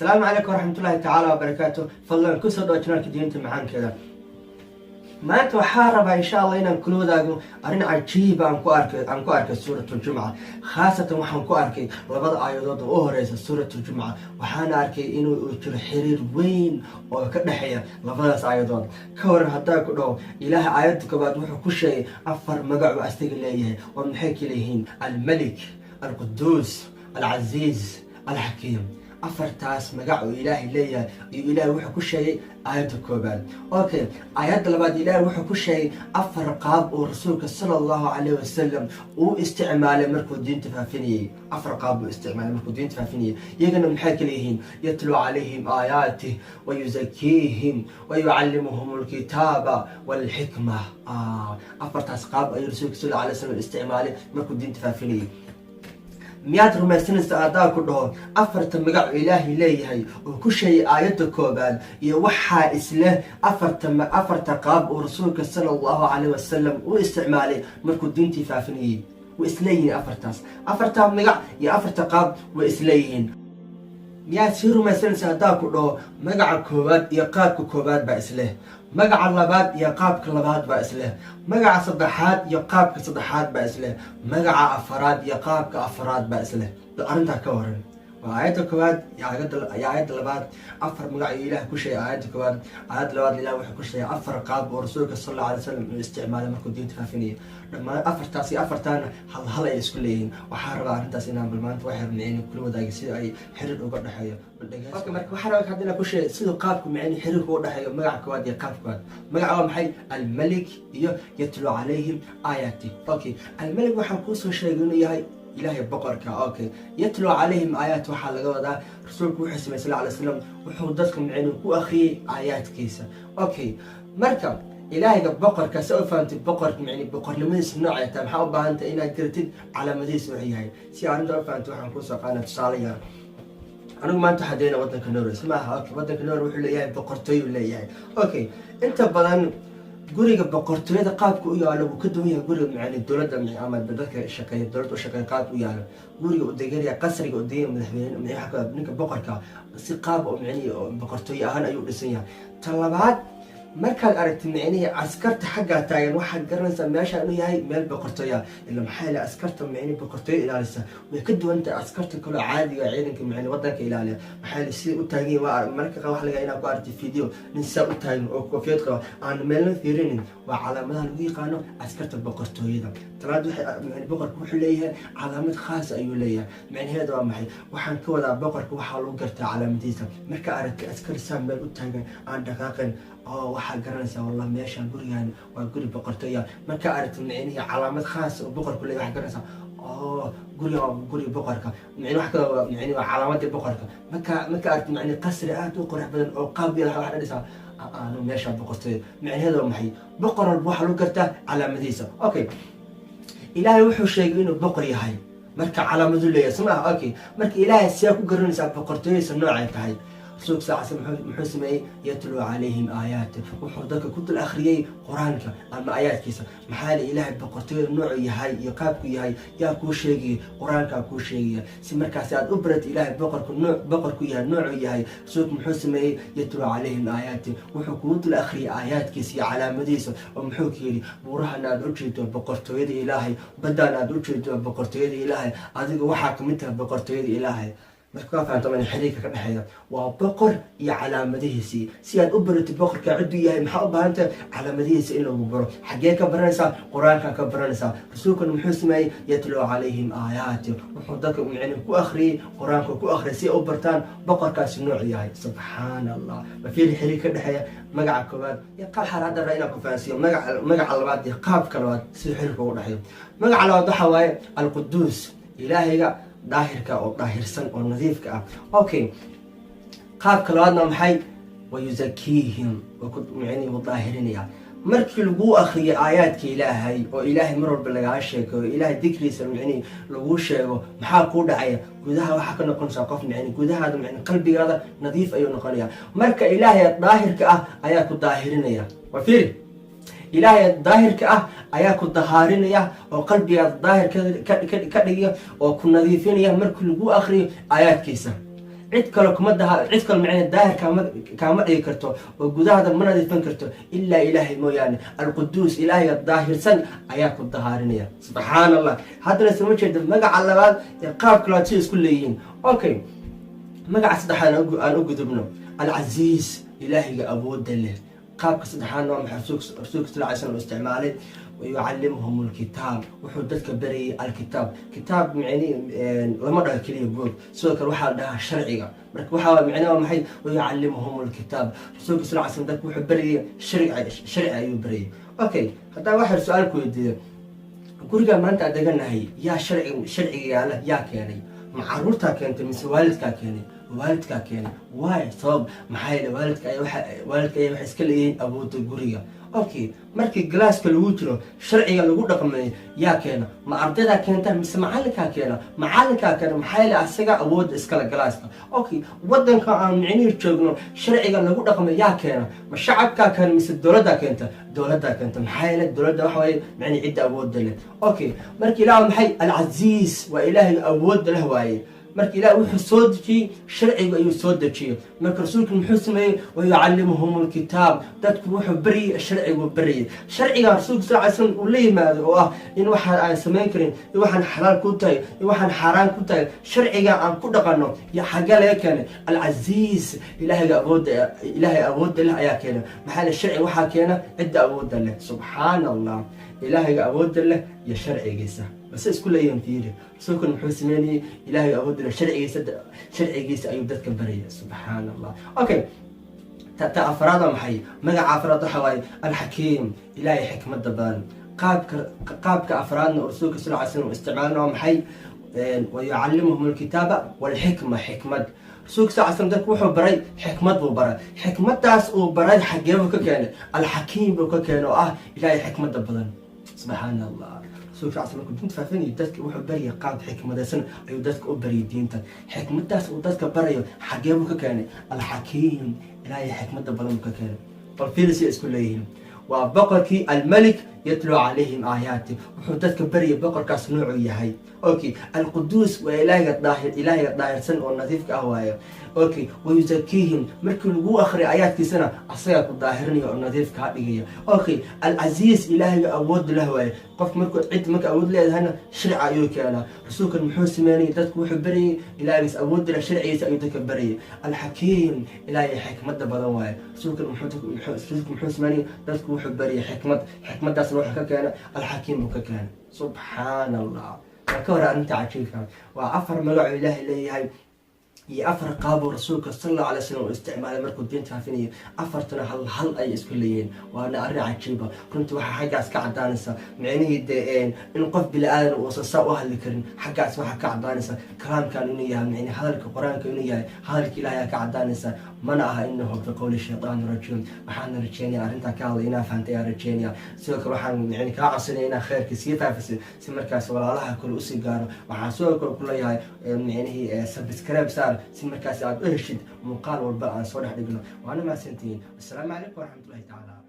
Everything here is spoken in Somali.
Asalaamu calaykum waraxmatullaahi tacaala wabarakaatu. Fadlan kusoo dhawo channelka Diinta Macaankeeda. Maanta waxaa rabaa, insha Allah, inaan kula wadaago arrin cajiiba aan ku arkay Suurat Ljumca. Khaasatan waxaan ku arkay labada aayadood oo u horeysa Suurat Ljumca. Waxaana arkay inuu jiro xiriir weyn oo ka dhexeeya labadaas aayadood. Ka waran haddaa ku dhaho, Ilaahay aayadda koobaad wuxuu ku sheegay afar magac uu asaga leeyahay, oo maxay kala yihiin? Almalik, Alquduus, Alcasiiz, Alxakiim. Afartaas magac oo Ilaahay leeyahay iyo Ilaahay wuxuu ku sheegay aayadda koobaad. Okay, aayadda labaad Ilaahay wuxuu ku sheegay afar qaab oo Rasuulka sala Allahu calayh wasalam uu isticmaalay markuu diinta faafinayey. Afar qaab uu isticmaalay markuu diinta faafinayay, iyagana maxay kala yihiin? Yatluu calayhim aayaatih wayuzakiihim wayucallimuhum alkitaaba walxikma. Afartaas qaab ayuu Rasuulka sal alay slam isticmaalay markuu diinta faafinayay. Miyaad rumaysanaysa haddaa ku dhaho, afarta magac oo Ilaahay leeyahay oo ku sheegay aayadda koobaad iyo waxaa isleh afarta qaab oo Rasuulka sala Allahu calayh wasalam uu isticmaalay markuu diintii faafinayay? Way isleeyihiin afartaas, afarta magac iyo afarta qaab way isleeyihiin. Miyaad sii rumaysanaysa haddaa ku dhaho, magaca koowaad iyo qaabka koowaad baa isleh, magaca labaad iyo qaabka labaad baa isleh, magaca saddexaad iyo qaabka saddexaad baa isleh, magaca afaraad iyo qaabka afaraad baa isleh? Bal arrintaa ka waran. Waa aayadda koowaad iyo aayadda labaad. Afar magac iyo Ilaah ku sheegay aayadda koowaad. Aayadda labaad Ilah wuxuu ku sheegay afar qaab oo Rasuulka sal Allahu alay slam uu isticmaalay markuu diinta faafinayay. Dhammaan afartaas iyo afartaana hal hal ay isku leeyihiin. Waxaa rabaa arrintaas inaan bal maanta waxay micni kula wadaagay sida ay xiriir uga dhexeeyo. Marka waxaa rabaa hadda inaan ku sheegay siduu qaabku micni xiriirka uga dhexeeyo magaca koowaad iyo qaabka koowaad. Magaca waa maxay? Almalik iyo yatlu calayhim aayaati. Okay, Almalik waxaan kuusoo sheegay inuu yahay Ilaahay boqorka. Okay, yatlu calayhim aayaat waxaa laga wadaa Rasuulku wuxuu samey sal alay slam, wuxuu dadka micnuu ku akhriyey aayaadkiisa. Okay, marka Ilaahayga boqorka se u fahamtid, boqorka micni boqornimadiisa noocay tahay, maxaa u baahan tahay? Inaad garatid calaamadihiisa wuxuu yahay. Si arrinta u fahamtid, waxaan kuusoo qaadana tusaale yar. Anigu maanta waxaa dayna waddanka Norway, soo maaha? Okay, waddanka Norway wuxuu leeyahay boqortooyuu leeyahay. Okay, inta badan guriga boqortooyada qaabka u yaalo wuu ka duwan yahay guriga macni dowladda ama dadka shaqeeya, dowladda u shaqeeya qaabka u yaalo. Guriga u deganaya, qasriga u deganaya madaxweyne, ninka boqorka, si qaab oo micnihi boqortooye ahaan ayuu dhisan yahay. Ta labaad, markaad aragtid micnihii askarta xaggaa taagan, waxaad garanaysaa meesha inuu yahay meel boqortooya. Ila maxaa yeele, askarta micnihi boqortooyo ilaalisa way ka duwan tahay askarta kaloo caadiga ciidanka micni wadanka ilaaliya. Maxaa yeele, sida u taagan yahay waa mararka qaar waxa laga inaad ku aragtid video nin saa u taagan oo koofiyad qaba, aan meelna fiirinin. Waa calaamadaha lagu yaqaano askarta boqortooyada. Talabaad, waxay micni boqorka wuxuu leeyahay calaamad khaas ayuu leeyahay. Micnaheeda waa maxay? Waxaan ka wadaa, boqorka waxaa lagu gartaa calaamadiisa. Marka aragtid askari saa meel u taagan, aan dhaqaaqin, oo waxaa garanaysaa, wallah, meeshaan gurigan waa guri boqortooya. Markaa aragtid micnihii calaamad khaas oo boqorku leeyahay, waxaa garanaysaa, oo gurigan waa guriga boqorka. Micni wax kale waa micni waa calaamadii boqorka. Marka aragtid micni qasri aad u qurux badan oo qaab yar, waxaa dhadhisaa aanu meesha boqortooya. Micnaheedu waa maxay? Boqor walba waxaa lagu gartaa calaamadihiisa. Okay, Ilaahay wuxuu sheegay inuu boqor yahay, marka calaamadu leeyahay, soo maaha? Okay, marka Ilaahay siyaa ku garanaysaa boqortooyadiisa noocay tahay? Rasuulka sal slam muxuu sameeyey? Yatluu calayhim aayaati, wuxuu dadka ku dul akhriyey Qur-aanka ama aayaadkiisa. Maxaa le, Ilaahay boqortooyada noocu yahay iyo qaabku yahay yaa kuu sheegaya? Qur-aankaa kuu sheegaya. Si markaasi aad u baratid Ilaahay boqorku nooc boqorku yahay, noocuu yahay, rasuulku muxuu sameeyey? Yatluu calayhim aayaati, wuxuu kugu dul akhriyey aayaadkiisa iyo calaamadihiisa. Oo muxuu ku yidhi? Buurahana aad u jeedo boqortooyada Ilaahay, baddaan aad u jeedo boqortooyada Ilaahay, adiga waxaa kamid tahay boqortooyada Ilaahay. Marka waa fahamta man xiriirka ka dhexeeya waa boqor iyo calaamadihiisii. Si aad u baratid boqorka cidduu yahay, maxaa u baahan tahay? Calaamadihiisa in lagu baro. Xaggee ka baranaysaa? Qur-aanka ka baranaysaa. Rasuulkuna muxuu sameeyey? Yatluu calayhim aayaati, wuxuu dadka micni ku akhriyey Qur-aanka, ku akhriyay si ay u bartaan boqorkaasi nooc yahay. Subxaana Allah, ma fiiri xiriir ka dhexeeya magaca koowaad iyo qaab. Waxaan hadda rabaa inaan ku fahansiiyo magaca labaad iyo qaabka labaad sida xiriirka ugu dhexeeyo. Magaca labaad waxaa waaye Alquduus, Ilaahayga daahirka oo daahirsan oo nadiifka ah. Okay, qaabka labaadna maxay? Wayuzakiihim, micnihi wuu daahirinaya. Markii laguu akriyo aayaadka Ilaahay oo Ilaahay mar walba lagaa sheekeyo, Ilaahay dikriisa micnihi laguu sheego, maxaa kuu dhacaya gudaha? Waxaa ka noqonaysaa qof micni gudahaada, micni qalbigaada nadiif ayuu noqonaya. Marka Ilaahay daahirka ah ayaa ku daahirinaya. Waa fiiri, Ilaahay daahirka ah ayaa ku dahaarinaya oo qalbigaada daahir ka dhigaya oo ku nadiifinaya markii lagu akriyo aayaadkiisa. Cid kale kuma daha, cid kale macnaha daahir kaama dhigi karto oo gudahada ma nadiifan karto ilaa Ilaahay mooyaane. Alquduus, Ilaahayga daahirsan ayaa ku dahaarinaya. Subxaan Allah. Haddana soma jeeda magaca labaad ee qaabka labaad si isku leeyihiin? Okay, magaca saddexaad aan u gudubno, Alcasiis, Ilaahayga awoodda leh. Qaabka saddexaadna waa maxay Rasuulka sal ly slam isticmaalay? Wayucallimuhum alkitaab, wuxuu dadka barayay alkitaab. Kitaab micni lama dhaho keliya boog, sidoo kale waxaa la dhahaa sharciga. Marka waxaa micne waa maxay? Wayucallimuhum alkitaab, Rasuulka sal ly slam dadka wuxuu barayay sharci, sharci ayuu barayay. Okay, haddaan waxaa su-aal ku weydiiyo, guriga maanta aan deganahay yaa sharciga yaala yaa keenay? Ma caruurtaa keentay mise waalidkaa keenay? Waalidkaa keenay. Waay sabab? Maxaa yeele waalidka ayaa waxay iska leeyihiin awoodda guriga. Okay, markii classka lagu jiro sharciga lagu dhaqmayo yaa keena? Ma ardaydaa keenta mise macalinkaa keena? Macalinkaa keena. Maxaa yeele asaga awoodda iskale classka. Okay, wadanka aan micnihii joogno sharciga lagu dhaqmayo yaa keena? Ma shacabkaa keena mise dowladdaa keenta? Dowladdaa keenta. Maxaa yeele dowladda waxa waaye micnihi cidda awoodda leh. Okay, marka Ilaah maxay? Alcasiis waa Ilaahay awoodda leh waaye. Marka Ilaah wuxuu soo dejiyey sharcigu ayuu soo dejiyey. Marka Rasuulku muxuu sameeyey? Wayucallimuhum alkitaab, dadku wuxuu baryay sharcigu baryay. Sharciga Rasuulka sal ly slam uu la yimaado oo ah in waxaan aan samayn karin, in waxaan xalaal ku tahay, in waxaan xaaraan ku tahay, sharciga aan ku dhaqano iyo xaggee laga keenay? Alcasiis, Ilaahayga awoodda, Ilaahay awoodda leh ayaa keenay. Maxaa le sharciga waxaa keena cidda awoodda leh. Subxaana Allah, Ilaahayga awoodda leh iyo sharcigiisa base isku leeyihin. Fiiri, Rasuulkan muxuu sameynayay? Ilaahay awoodda leh sharcigiisa ayuu dadka baraya. Subxaana Allah. Okay, ta afraad waa maxay? Magaca afraad waxa waaye Alxakiim, Ilaahay xikmadda badan. Qaabka afraadna oo Rasuulka sal ly slam isticmaalna waa maxay? Wayucallimuhum alkitaaba walxikma, xikmad. Rasuulka sal slam dadku wuxuu baray xikmad buu baray. Xikmaddaas uu baray xageebuu ka keenay? Alxakiim buu ka keenay oo ah Ilaahay xikmadda badan. Subxaana Allah. Rasuulka sal slam markuu diinta faafinayay dadka wuxuu barayay qaab xikmadaysan ayuu dadka u barayay diinta. Xikmaddaas uu dadka barayo xagee buu ka keenay? Alxakiim, Ilaahay xikmadda badan buu ka keenay. Bal fiilisay isku leeyihiin. Waa boqorkii Almalik yatluu calayhim aayaati, wuxuu dadka baryay boqorkaas noocuu yahay. Okay, Alquduus waa Ilaahayga daahir, Ilaahayga daahirsan oo nadiifka ah waayo. Okay, wayuzakiihim, markii lagu akhriya aayaadkiisana asagaa ku daahirinaya oo nadiif kaa dhigaya. Okay, Alcasiis, Ilaahayga awood leh waaye. Qof markuu cid marka awood leedahayna sharci ayuu keenaa. Rasuulkan muxuu sameynayay? Dadku wuxuu barayay Ilaahaygiis awoodda leh, sharcigiisa ayuu dadka barayay. Alxakiim, Ilaahay xikmadda badan waaye. Rasuulka muxuu sameynayay? Dadku wuxuu barayay xikmad. Xikmaddaasna wuxuu ka keena Alxakiim buu ka keenay. Subxaana Allah. Waa ka hore arrinta cajiibka. Waa afar magacoo Ilaahay leeyahay iyo afar qaabuu Rasuulka sal allahu alay slam uu isticmaalay markuu diinta faafinayo. Afartuna hal hal ay isku leeyihiin, waana arrin cajiiba runtii. Waxaa xaggaas ka cadaanaysa micnihii dee in qof bini aadan uusan saa u hadli karin. Xaggaas waxaa ka cadaanaysa kalaamkan inuu yahay micni hadalka Qur-aanka inuu yahay hadalka Ilahay aa ka cadaanaysa. Mana aha inahu biqowli shaytaani rajiim. Waxaana rajeynaya arrintaa ka hadlay inaa fahantay ayaan rajeynaya. Sidoo kale waxaan micni kaa codsanaya inaa khayrka sii faafisay si markaas walaalaha kale usii gaaro. Waxaan sidoo kale ku leeyahay micnihii subscribe saar si markaas aad u heshid muuqaal walba aan soo dhex dhigno. Waana mahadsantihiin. Assalaamu calaykum waraxmatullahi tacaala.